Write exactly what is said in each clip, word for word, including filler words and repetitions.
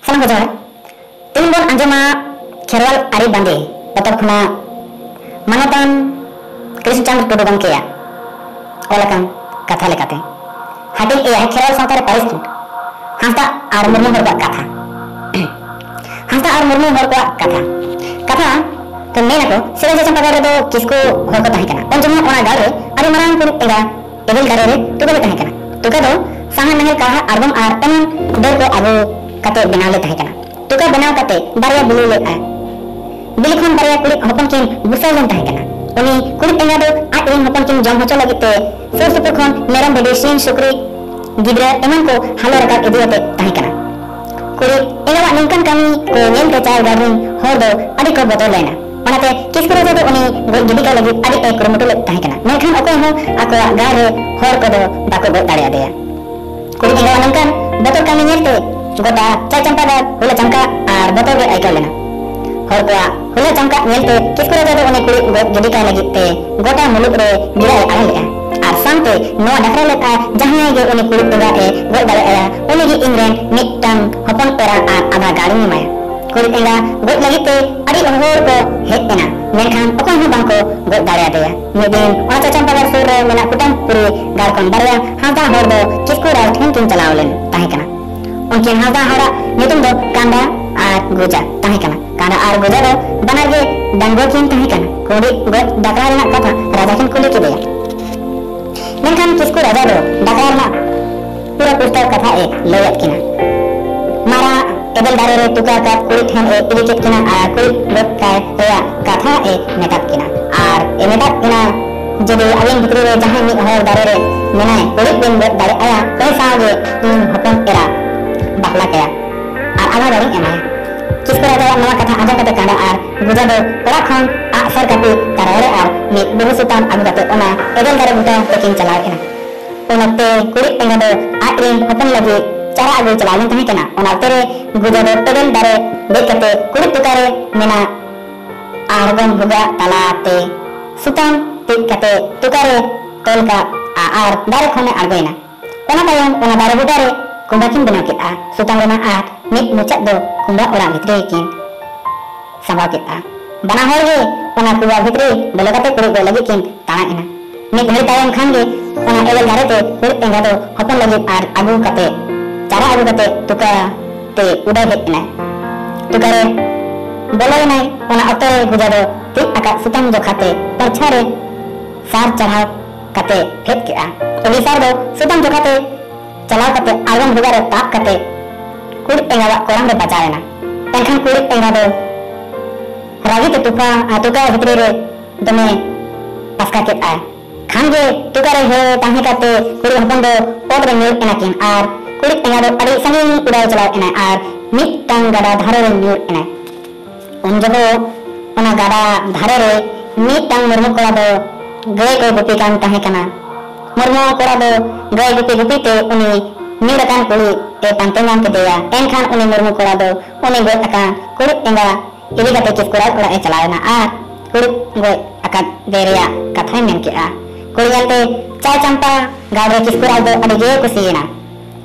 ᱥᱟᱱᱟᱢ ᱠᱚ ᱡᱚᱦᱟᱨ᱾ ᱛᱮᱦᱮᱧ ᱵᱚᱱ ᱟᱸᱡᱚᱢᱟ ᱠᱷᱮᱨᱣᱟᱞ ᱟᱹᱨᱤ ᱵᱟᱸᱫᱮ ᱯᱚᱛᱚᱵ ᱠᱷᱚᱱᱟᱜ ᱢᱟᱱᱚᱛᱟᱱ ᱠᱨᱤᱥᱱᱚ ᱪᱟᱸᱫᱽ ᱴᱩᱰᱩ ᱜᱚᱢᱠᱮᱭᱟᱜ ᱚᱞ ᱟᱠᱟᱱ ᱠᱟᱛᱷᱟ ᱞᱮᱠᱟᱛᱮ᱾ ᱦᱟᱹᱴᱤᱧ ᱮᱭᱟᱭ ᱠᱷᱮᱨᱣᱟᱞ ᱥᱟᱶᱛᱟ ᱨᱮ ᱯᱟᱹᱨᱤᱥ ᱠᱷᱚᱸᱰ᱾ ᱦᱟᱸᱥᱫᱟ ᱟᱨ ᱢᱩᱨᱢᱩ ᱦᱚᱲ ᱠᱚᱣᱟᱜ ᱠᱟᱛᱷᱟ᱾ ᱦᱟᱸᱥᱫᱟ ᱟᱨ ᱢᱩᱨᱢᱩ ᱦᱚᱲ ᱠᱚᱣᱟᱜ ᱠᱟᱛᱷᱟ᱾ ᱠᱟᱛᱷᱟ ᱛᱮ ᱢᱮᱱ ᱟᱠᱚ, ᱥᱤᱨᱟᱹᱡᱟ ᱪᱟᱢᱯᱟ ᱜᱟᱲ ᱨᱮᱫᱚ ᱠᱤᱥᱠᱩ ᱦᱚᱲ ᱠᱚ ᱛᱟᱦᱮᱸ ᱠᱟᱱᱟ᱾ ᱩᱱ ᱡᱚᱠᱷᱚᱱ ᱚᱱᱟ ᱜᱟᱲ ᱨᱮ ᱟᱹᱰᱤ ᱢᱟᱨᱟᱝ ᱠᱩᱲᱤᱫ ᱮᱸᱜᱟ ᱮᱵᱮᱞ ᱫᱟᱨᱮ ᱨᱮ ᱛᱩᱠᱟᱹ ᱞᱮ ᱛᱟᱦᱮᱸ ᱠᱟᱱᱟ᱾ ᱛᱩᱠᱟᱹ ᱫᱚ ᱥᱟᱦᱟᱱ, ᱱᱟᱦᱮᱞ, ᱠᱟᱲᱦᱟ, ᱟᱬᱜᱚᱢ ᱟᱨ ᱮᱢᱟᱱ ᱰᱟᱹᱨ ᱠᱚ ᱟᱹᱜᱩ ᱠᱟᱛᱮ ᱵᱮᱱᱟᱣ ᱞᱮ ᱛᱟᱦᱮᱸ ᱠᱟᱱᱟ᱾ ᱛᱩᱠᱟᱹ ᱵᱮᱱᱟᱣ ᱠᱟᱛᱮ ᱵᱟᱨᱭᱟ ᱵᱤᱞᱤ ᱞᱮᱫᱼᱟ᱾ ᱵᱤᱞᱤ ᱠᱷᱚᱱ ᱵᱟᱨᱭᱟ ᱠᱩᱲᱤᱫ ᱦᱚᱯᱚᱱ ᱠᱤᱱ ᱵᱩᱥᱟᱹᱣ ᱞᱮᱱ ᱛᱟᱦᱮᱸ ᱠᱟᱱᱟ᱾ ᱩᱱᱤ ᱠᱩᱲᱤᱫ ᱮᱸᱜᱟ ᱫᱚ ᱟᱡ ᱨᱮᱱ ᱦᱚᱯᱚᱱ ᱠᱤᱱ ᱡᱚᱢ ᱦᱚᱪᱚ ᱞᱟᱹᱜᱤᱫ ᱛᱮ ᱥᱩᱨ ᱥᱩᱯᱩᱨ ᱠᱷᱚᱱ ᱢᱮᱨᱚᱢ, ᱵᱷᱤᱰᱤ, ᱥᱤᱢ, ᱥᱩᱠᱨᱤ, ᱜᱤᱫᱽᱨᱟᱹ ᱮᱢᱟᱱ ᱠᱚ ᱦᱟᱞᱚ ᱨᱟᱠᱟᱵ ᱤᱫᱤ ᱟᱛᱮ ᱛᱟᱦᱮᱸ ᱠᱟᱱᱟ᱾ ᱠᱩᱲᱤᱫ ᱮᱸᱜᱟᱣᱟᱜ ᱱᱚᱝᱠᱟᱱ ᱠᱟᱹᱢᱤ ᱠᱚ ᱧᱮᱞ ᱛᱮ ᱪᱟᱭ ᱜᱟᱲ ᱨᱮᱱ ᱦᱚᱲ ᱫᱚ ᱟᱹᱰᱤ ᱠᱚ ᱵᱚᱛᱚᱨ ᱞᱮᱱᱟ᱾ ᱚᱱᱟᱛᱮ ᱠᱤᱥᱠᱩ ᱨᱟᱡᱟ ᱫᱚ ᱩᱱᱤ ᱜᱚᱡ ᱜᱤᱰᱤ ᱠᱟᱭ ᱞᱟᱹᱜᱤᱫ ᱟᱹᱰᱤ ᱮ ᱠᱩᱨᱩᱢᱩᱴᱩ ᱞᱮᱫ ᱛᱟᱦᱮᱸ ᱠᱟᱱᱟ, ᱢᱮᱱᱠᱷᱟᱱ ᱚᱠᱚᱭ ᱦᱚᱸ ᱟᱠᱚᱣᱟᱜ ᱜᱟᱲ ᱨᱮ ᱦᱚᱲ ᱠᱚᱫᱚ ᱵᱟᱠᱚ ᱜᱚᱡ ᱫᱟᱲᱮᱭᱟᱫᱮᱭᱟ᱾ ᱠᱩᱲᱤᱫ ᱮᱸᱜᱟᱣᱟᱜ ᱱᱚᱝᱠᱟᱱ ᱵᱚᱛᱚᱨ ᱠᱟᱹᱢᱤ ᱧᱮᱞᱛᱮ ᱜᱚᱴᱟ ᱪᱟᱭ ᱪᱟᱢᱯᱟ ᱜᱟᱲ ᱦᱩᱞᱟᱹ ᱪᱟᱢᱠᱟ ᱟᱨ ᱵᱚᱛᱚᱨ ᱜᱮ ᱟᱹᱭᱠᱟᱹᱣ ᱞᱮᱱᱟ᱾ ᱦᱚᱲ ᱠᱚᱣᱟᱜ ᱦᱩᱞᱟᱹ ᱪᱟᱢᱠᱟ ᱧᱮᱞᱛᱮ ᱠᱤᱥᱠᱩ ᱨᱟᱡᱟ ᱫᱚ ᱩᱱᱤ ᱠᱩᱲᱤᱫ ᱜᱚᱡ ᱜᱤᱰᱤ ᱠᱟᱭ ᱞᱟᱹᱜᱤᱫ ᱛᱮ ᱜᱚᱴᱟ ᱢᱩᱞᱩᱠ ᱨᱮ ᱜᱤᱨᱟᱹ ᱮ ᱟᱲᱟᱜ ᱞᱮᱫᱼᱟ᱾ ᱟᱨ ᱥᱟᱶᱛᱮ ᱱᱚᱣᱟ ᱰᱟᱠᱨᱟ ᱞᱮᱫᱼᱟ, ᱡᱟᱦᱟᱸᱭ ᱜᱮ ᱩᱱᱤ ᱠᱩᱲᱤᱫ ᱮᱸᱜᱟ ᱮ ᱜᱚᱡ ᱫᱟᱲᱮᱭᱟᱜᱼᱟ, ᱩᱱᱤ ᱜᱮ ᱤᱧ ᱨᱮᱱ ᱢᱤᱫᱴᱟᱝ ᱦᱚᱯᱚᱱ ᱮᱨᱟ ᱟᱨ ᱟᱫᱷᱟ ᱜᱟᱲᱤᱧ ᱮᱢᱟᱭᱟ᱾ ᱠᱩᱲᱤᱫ ᱮᱸᱜᱟ ᱜᱚᱡ ᱞᱟᱹᱜᱤᱫ ᱛᱮ ᱟᱹᱰᱤ ᱦᱚᱲ ᱠᱚ ᱦᱮᱡ ᱮᱱᱟ, ᱢᱮᱱᱠᱷᱟᱱ ᱚᱠᱚᱭ ᱦᱚᱸ ᱵᱟᱝ ᱠᱚ ᱜᱚᱡ ᱫᱟᱲᱮᱭᱟᱫᱮᱭᱟ᱾ ᱢᱤᱫ ᱫᱤᱱ ᱚᱱᱟ ᱪᱟᱭ ᱪᱟᱢᱯᱟ ᱜᱟᱲ ᱥᱩᱨ ᱨᱮ ᱢᱮᱱᱟᱜ ᱠᱩᱴᱟᱢᱯᱩᱨᱤ ᱜᱟᱲ ᱠᱷᱚᱱ ᱵᱟᱨᱭᱟ ᱦᱟᱸᱥᱫᱟ ᱦᱚᱲ ᱫᱚ ᱠᱤᱥᱠᱩ ᱨᱟᱡᱽ ᱴᱷᱮᱱ ᱠᱤᱱ ᱪᱟᱞᱟᱣ ᱞᱮᱱ ᱛᱟᱦᱮᱸ ᱠᱟᱱᱟ᱾ ᱩᱱᱠᱤᱱ ᱦᱟᱸᱥᱫᱟ ᱦᱚᱲᱟᱜ ᱧᱩᱛᱩᱢ ᱫᱚ ᱠᱟᱸᱰᱟ ᱟᱨ ᱜᱩᱡᱟ ᱛᱟᱦᱮᱸ ᱠᱟᱱᱟ᱾ ᱠᱟᱸᱰᱟ ᱟᱨ ᱜᱩᱡᱟ ᱫᱚ ᱵᱟᱱᱟᱨ ᱜᱮ ᱰᱟᱺᱜᱩᱣᱟᱹ ᱠᱤᱱ ᱛᱟᱦᱮᱸ ᱠᱟᱱᱟ᱾ ᱠᱩᱲᱤᱫ ᱜᱚᱡ ᱰᱟᱠᱨᱟ ᱨᱮᱱᱟᱜ ᱠᱟᱛᱷᱟ ᱨᱟᱡᱟ ᱠᱤᱱ ᱠᱩᱞᱤ ᱠᱮᱫᱮᱭᱟ᱾ ᱢᱮᱱᱠᱷᱟᱱ ᱠᱤᱥᱠᱩ ᱨᱟᱡᱟ ᱫᱚ ᱰᱟᱠᱨᱟ ᱨᱮᱱᱟᱜ ᱯᱩᱨᱟᱹ ᱯᱩᱥᱴᱟᱹᱣ ᱠᱟᱛᱷᱟ ᱮ ᱞᱟᱹᱭᱟᱫ ᱠᱤᱱᱟ᱾ ᱢᱟᱨᱟᱜ ᱮᱵᱮᱞ ᱫᱟᱨᱮ ᱨᱮ ᱛᱩᱠᱟᱹ ᱟᱠᱟᱫ ᱠᱩᱲᱤᱫ ᱴᱷᱮᱱ ᱮ ᱤᱫᱤ ᱠᱮᱫ ᱠᱤᱱᱟ ᱟᱨ ᱠᱩᱲᱤᱫ ᱜᱚᱡ ᱠᱟᱭ ᱨᱮᱭᱟᱜ ᱠᱟᱛᱷᱟ ᱮ ᱢᱮᱛᱟᱫ ᱠᱤᱱᱟ᱾ ᱟᱨ ᱮ ᱢᱮᱛᱟᱫ ᱠᱤᱱᱟ, ᱡᱩᱫᱤ ᱟᱹᱵᱤᱱ ᱵᱷᱤᱛᱨᱤ ᱨᱮ ᱡᱟᱦᱟᱸᱭ ᱢᱤᱫ ᱦᱚᱲ ᱫᱟᱨᱮ ᱨᱮ ᱢᱮᱱᱟᱭ, ᱠᱩᱲᱤᱫ ᱵᱤᱱ ᱜᱚᱡ ᱫᱟᱲᱮ ᱟᱭᱟ, ᱩᱱᱤ ᱥᱟᱶ ᱜᱮ ᱤᱧ ᱦᱚᱯᱚᱱ ᱮᱨᱟ ᱵᱟᱯᱞᱟ ᱠᱟᱭᱟ᱾ ᱟᱨ ᱟᱞᱟ ᱫᱟᱨᱮᱧ ᱮᱢᱟᱭᱟ᱾ ᱠᱤᱥᱠᱩ ᱨᱟᱡᱟᱣᱟᱜ ᱱᱚᱣᱟ ᱠᱟᱛᱷᱟ ᱟᱸᱡᱚᱢ ᱠᱟᱛᱮ ᱠᱟᱸᱰᱟ ᱟᱨ ᱜᱩᱡᱟ ᱫᱚ ᱚᱲᱟᱜ ᱠᱷᱚᱱ ᱟᱜ ᱥᱟᱨ, ᱠᱟᱹᱯᱤ, ᱛᱟᱨᱣᱟᱲᱤ ᱟᱨ ᱢᱤᱫ ᱵᱩᱨᱩ ᱥᱩᱛᱟᱢ ᱟᱹᱜᱩ ᱠᱟᱛᱮ ᱚᱱᱟ ᱮᱵᱮᱞ ᱫᱟᱨᱮ ᱵᱩᱴᱟᱹ ᱛᱮᱠᱤᱱ ᱪᱟᱞᱟᱣ ᱮᱱᱟ᱾ ᱩᱱ ᱚᱠᱛᱮ ᱠᱩᱲᱤᱫ ᱮᱸᱜᱟ ᱫᱚ ᱟᱡ ᱨᱮᱱ ᱦᱚᱯᱚᱱ ᱞᱟᱹᱜᱤᱫ ᱪᱟᱨᱟ ᱟᱹᱜᱩᱭ ᱪᱟᱞᱟᱣ ᱞᱮᱱ ᱛᱟᱦᱮᱸ ᱠᱟᱱᱟ᱾ ᱚᱱᱟ ᱚᱠᱛᱮ ᱨᱮ ᱜᱩᱡᱟ ᱫᱚ ᱮᱵᱮᱞ ᱫᱟᱨᱮ ᱫᱮᱡ ᱠᱟᱛᱮ ᱠᱩᱲᱤᱫ ᱛᱩᱠᱟᱹ ᱨᱮ ᱢᱮᱱᱟᱜ ᱟᱬᱜᱚᱢ ᱵᱷᱩᱜᱟᱹᱜ ᱛᱟᱞᱟᱛᱮ ᱥᱩᱛᱟᱢ ᱛᱤᱡ ᱠᱟᱛᱮ ᱛᱩᱠᱟᱹ ᱨᱮ ᱛᱚᱞ ᱠᱟᱜᱼᱟ ᱟᱨ ᱫᱟᱨᱮ ᱠᱷᱚᱱᱮ ᱟᱬᱜᱚᱭᱮᱱᱟ᱾ ᱚᱱᱟ ᱛᱟᱭᱚᱢ ᱚᱱᱟ ᱫᱟᱨᱮ ᱵᱩᱴᱟᱹ ᱨᱮ ᱠᱩᱸᱵᱟ ᱠᱤᱱ ᱵᱮᱱᱟᱣ ᱠᱮᱫᱼᱟ ᱥᱩᱛᱟᱢ ᱨᱮᱱᱟᱜ ᱟᱨ ᱢᱤᱫ ᱢᱩᱪᱟᱹᱫ ᱫᱚ ᱠᱩᱸᱵᱟ ᱚᱲᱟᱜ ᱵᱷᱤᱛᱨᱤ ᱠᱤᱱ ᱥᱟᱢᱵᱟᱣ ᱠᱮᱫᱼᱟ᱾ ᱵᱟᱱᱟ ᱦᱚᱲ ᱜᱮ ᱚᱱᱟ ᱠᱩᱸᱵᱟ ᱵᱷᱤᱛᱨᱤ ᱵᱚᱞᱚ ᱠᱟᱛᱮ ᱠᱩᱲᱤᱫ ᱜᱚᱡ ᱞᱟᱹᱜᱤᱫ ᱠᱤᱱ ᱛᱟᱲᱟᱢ ᱮᱱᱟ᱾ ᱢᱤᱫ ᱜᱷᱟᱹᱲᱤ ᱛᱟᱭᱚᱢ ᱠᱷᱟᱱ ᱜᱮ ᱚᱱᱟ ᱮᱵᱮᱞ ᱫᱟᱨᱮ ᱛᱮ ᱠᱩᱲᱤᱫ ᱮᱸᱜᱟ ᱫᱚ ᱦᱚᱯᱚᱱ ᱞᱟᱹᱜᱤᱫ ᱟᱨ ᱟᱹᱜᱩ ᱠᱟᱛᱮ, ᱪᱟᱨᱟ ᱟᱹᱜᱩ ᱠᱟᱛᱮ ᱛᱩᱠᱟ ᱛᱮ ᱩᱰᱟᱹᱣ ᱦᱮᱡ ᱮᱱᱟᱭ᱾ ᱛᱩᱠᱟ ᱨᱮ ᱵᱚᱞᱚᱭᱮᱱᱟᱭ᱾ ᱚᱱᱟ ᱚᱠᱛᱚ ᱨᱮ ᱜᱚᱡᱟ ᱫᱚ ᱛᱤᱡ ᱟᱠᱟᱫ ᱥᱩᱛᱟᱢ ᱡᱚᱠᱷᱟ ᱛᱮ ᱯᱟᱨᱪᱷᱟ ᱨᱮ ᱥᱟᱨ ᱪᱟᱲᱦᱟᱣ ᱠᱟᱛᱮ ᱯᱷᱮᱫ ᱠᱮᱫᱼᱟ᱾ ᱩᱱᱤ ᱥᱟᱨ ᱫᱚ ᱥᱩᱛᱟᱢ ᱡᱚᱠᱷᱟ ᱛᱮ ᱪᱟᱞᱟᱣ ᱠᱟᱛᱮ ᱟᱬᱜᱚᱢ ᱵᱷᱮᱜᱟᱨ ᱨᱮ ᱛᱟᱵ ᱠᱟᱛᱮ ᱠᱩᱲᱤᱫ ᱮᱸᱜᱟᱣᱟᱜ ᱠᱚᱲᱟᱢ ᱨᱮ ᱵᱟᱡᱟᱣ ᱮᱱᱟ᱾ ᱮᱱᱠᱷᱟᱱ ᱠᱩᱲᱤᱫ ᱮᱸᱜᱟ ᱫᱚ ᱨᱟᱹᱜᱤ ᱛᱮ ᱛᱩᱠᱟ, ᱛᱩᱠᱟ ᱵᱷᱤᱛᱨᱤ ᱨᱮ ᱫᱚᱢᱮ ᱯᱟᱥᱠᱟ ᱠᱮᱫᱼᱟᱭ᱾ ᱠᱷᱟᱱ ᱜᱮ ᱛᱩᱠᱟ ᱨᱮ ᱦᱮᱡ ᱛᱟᱦᱮᱸ ᱠᱟᱛᱮ ᱠᱩᱲᱤᱫ ᱦᱚᱯᱚᱱ ᱫᱚ ᱚᱛ ᱨᱮ ᱧᱩᱨ ᱮᱱᱟ ᱠᱤᱱ ᱟᱨ ᱠᱩᱲᱤᱫ ᱮᱸᱜᱟ ᱫᱚ ᱟᱹᱰᱤ ᱥᱟᱺᱜᱤᱧ ᱩᱰᱟᱹᱣ ᱪᱟᱞᱟᱣ ᱮᱱᱟᱭ ᱟᱨ ᱢᱤᱫᱴᱟᱝ ᱜᱟᱰᱟ ᱫᱷᱟᱨᱮ ᱨᱮ ᱧᱩᱨ ᱮᱱᱟᱭ᱾ ᱩᱱ ᱡᱚᱦᱚᱜ ᱚᱱᱟ ᱜᱟᱰᱟ ᱫᱷᱟᱨᱮ ᱨᱮ ᱢᱤᱫᱴᱟᱝ ᱢᱩᱨᱢᱩ ᱠᱚᱲᱟ ᱫᱚ ᱜᱟᱹᱭ ᱠᱚᱭ ᱜᱩᱯᱤ ᱠᱟᱱ ᱛᱟᱦᱮᱸ ᱠᱟᱱᱟ᱾ ᱢᱩᱨᱢᱩ ᱠᱚᱲᱟ ᱫᱚ ᱜᱟᱹᱭ ᱜᱩᱯᱤ ᱜᱩᱯᱤ ᱛᱮ ᱩᱱᱤ ᱧᱩᱨ ᱟᱠᱟᱱ ᱠᱩᱲᱤᱫ ᱮ ᱯᱟᱱᱛᱮ ᱧᱟᱢ ᱠᱮᱫᱮᱭᱟ᱾ ᱮᱱᱠᱷᱟᱱ ᱩᱱᱤ ᱢᱩᱨᱢᱩ ᱠᱚᱲᱟ ᱫᱚ ᱩᱱᱤ ᱜᱚᱡ ᱟᱠᱟᱱ ᱠᱩᱲᱤᱫ ᱮᱸᱜᱟ ᱤᱫᱤ ᱠᱟᱛᱮ ᱠᱤᱥᱠᱩᱨᱟᱡᱽ ᱚᱲᱟᱜ ᱮ ᱪᱟᱞᱟᱣ ᱮᱱᱟ ᱟᱨ ᱠᱩᱲᱤᱫ ᱜᱚᱡ ᱟᱠᱟᱫ ᱫᱮ ᱨᱮᱭᱟᱜ ᱠᱟᱛᱷᱟᱭ ᱢᱮᱱ ᱠᱮᱫᱼᱟ᱾ ᱠᱩᱲᱤ ᱧᱮᱞᱛᱮ ᱪᱟᱭ ᱪᱟᱢᱯᱟ ᱜᱟᱲ ᱨᱮ ᱠᱤᱥᱠᱩᱨᱟᱡᱽ ᱫᱚ ᱟᱹᱰᱤ ᱜᱮ ᱠᱩᱥᱤᱭᱮᱱᱟ᱾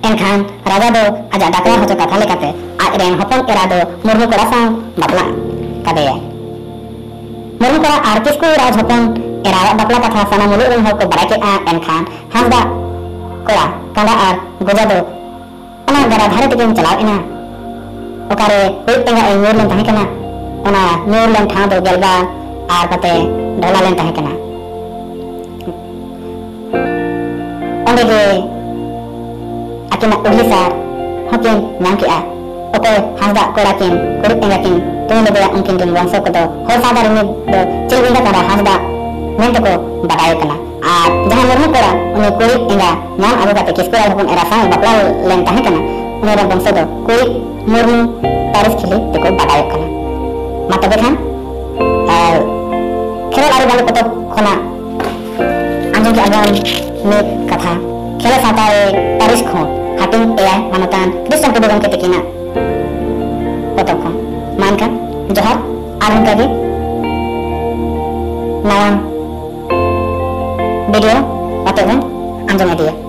ᱮᱱᱠᱷᱟᱱ ᱨᱟᱡᱟ ᱫᱚ ᱟᱡᱟᱜ ᱰᱟᱠᱨᱟ ᱦᱚᱪᱚ ᱠᱟᱛᱷᱟ ᱞᱮᱠᱟᱛᱮ ᱟᱡ ᱨᱮᱱ ᱦᱚᱯᱚᱱ ᱮᱨᱟ ᱫᱚ ᱢᱩᱨᱢᱩ ᱠᱚᱲᱟ ᱥᱟᱶ ᱵᱟᱯᱞᱟ ᱠᱟᱫᱮᱭᱟᱭ᱾ ᱢᱩᱨᱢᱩ ᱠᱚᱲᱟ ᱟᱨ ᱠᱤᱥᱠᱩ ᱨᱟᱡᱽ ᱦᱚᱯᱚᱱ ᱮᱨᱟᱣᱟᱜ ᱵᱟᱯᱞᱟ ᱠᱟᱛᱷᱟ ᱥᱟᱱᱟᱢ ᱢᱩᱞᱩᱜ ᱨᱮᱱ ᱦᱚᱲ ᱠᱚ ᱵᱟᱲᱟᱭ ᱠᱮᱫᱼᱟ᱾ ᱮᱱᱠᱷᱟᱱ ᱦᱟᱸᱥᱫᱟ ᱠᱚᱲᱟ ᱠᱟᱸᱰᱟ ᱟᱨ ᱜᱚᱡᱟ ᱫᱚ ᱚᱱᱟ ᱜᱟᱰᱟ ᱫᱷᱟᱨᱮ ᱛᱮᱠᱤᱱ ᱪᱟᱞᱟᱣ ᱮᱱᱟ᱾ ᱚᱠᱟᱨᱮ ᱠᱩᱲᱤᱫ ᱮᱸᱜᱟ ᱮ ᱧᱩᱨ ᱞᱮᱱ ᱛᱟᱦᱮᱸ ᱠᱟᱱᱟ, ᱚᱱᱟ ᱧᱩᱨ ᱞᱮᱱ ᱴᱷᱟᱶ ᱫᱚ ᱜᱮᱞᱵᱟ ᱟᱨ ᱠᱟᱛᱮ ᱰᱷᱚᱞᱟ ᱞᱮᱱ ᱛᱟᱦᱮᱸ ᱠᱟᱱᱟ᱾ ᱚᱸᱰᱮ ᱜᱮ ᱟᱹᱠᱤᱱᱟᱜ ᱩᱜᱽᱞᱤ ᱥᱟᱨ ᱦᱚᱸᱠᱤᱱ ᱧᱟᱢ ᱠᱮᱜᱼᱟ᱾ ᱚᱠᱚᱭ ᱦᱟᱸᱥᱫᱟ ᱠᱚᱲᱟ ᱠᱤᱱ ᱠᱩᱲᱤᱫ ᱮᱸᱜᱟ ᱠᱤᱱ ᱛᱩᱧ ᱞᱮᱫᱮᱭᱟ, ᱩᱱᱠᱤᱱ ᱨᱤᱱ ᱵᱚᱝᱥᱚ ᱠᱚᱫᱚ ᱦᱚᱲ ᱥᱟᱶᱛᱟ ᱨᱤᱱᱤᱡ ᱫᱚ ᱪᱤᱞᱵᱤᱸᱫᱟ ᱠᱟᱸᱰᱟ ᱦᱟᱸᱥᱫᱟ ᱢᱮᱱᱛᱮ ᱠᱚ ᱵᱟᱰᱟᱭ ᱠᱟᱱᱟ᱾ ᱟᱨ ᱡᱟᱦᱟᱸᱭ ᱢᱩᱨᱢᱩ ᱠᱚᱲᱟ ᱩᱱᱤ ᱠᱩᱲᱤᱫ ᱮᱸᱜᱟ ᱧᱟᱢ ᱟᱹᱜᱩ ᱠᱟᱛᱮ ᱠᱤᱥᱠᱩ ᱨᱟᱡᱽ ᱦᱚᱯᱚᱱ ᱮᱨᱟ ᱥᱟᱶ ᱵᱟᱯᱞᱟ ᱞᱮᱱ ᱛᱟᱦᱮᱸ ᱠᱟᱱᱟ, ᱩᱱᱤ ᱨᱮᱱ ᱵᱚᱝᱥᱚ ᱫᱚ ᱠᱩᱲᱤᱫ ᱢᱩᱨᱢᱩ ᱯᱟᱹᱨᱤᱥ ᱠᱷᱤᱞᱤ ᱛᱮᱠᱚ ᱵᱟᱰᱟᱭᱚᱜ ᱠᱟᱱᱟ᱾ ᱢᱟ ᱛᱚᱵᱮ ᱠᱷᱟᱱ, ᱟᱨ ᱠᱷᱮᱨᱣᱟᱞ ᱟᱹᱨᱤ ᱵᱟᱹᱞᱤ ᱯᱚᱛᱚᱵ ᱠᱷᱚᱱᱟᱜ ᱟᱸᱡᱚᱢ ᱠᱮᱫ ᱟᱵᱚᱱ ᱢᱤᱫ ᱠᱟᱛᱷᱟ, ᱠᱷᱮᱞᱟ ᱥᱟᱶᱛᱟ ᱨᱮ ᱯᱟᱹᱨᱤᱥ ᱠᱷᱚᱱ ᱦᱟᱹᱴᱤᱧ ᱮᱭᱟᱭ ᱢᱟᱱᱚᱛᱟᱱ ᱠᱨᱤᱥᱱᱚ ᱴᱩᱰᱩ ᱜᱚᱢᱠᱮ ᱛᱤᱠᱤᱱᱟᱜ ᱯᱚᱛᱚᱵ ᱠᱷᱚᱱ᱾ ᱢᱟ ᱮᱱᱠᱷᱟᱱ ᱡᱚᱦᱟᱨ, ᱟᱨ ᱚᱱᱠᱟ ᱜᱮ ᱱᱟᱣᱟ ᱵᱷᱤᱰᱤᱭᱳ ᱟᱛᱮ ᱵᱚᱱ ᱟᱸᱡᱚᱢ ᱤᱫᱤᱭᱟ᱾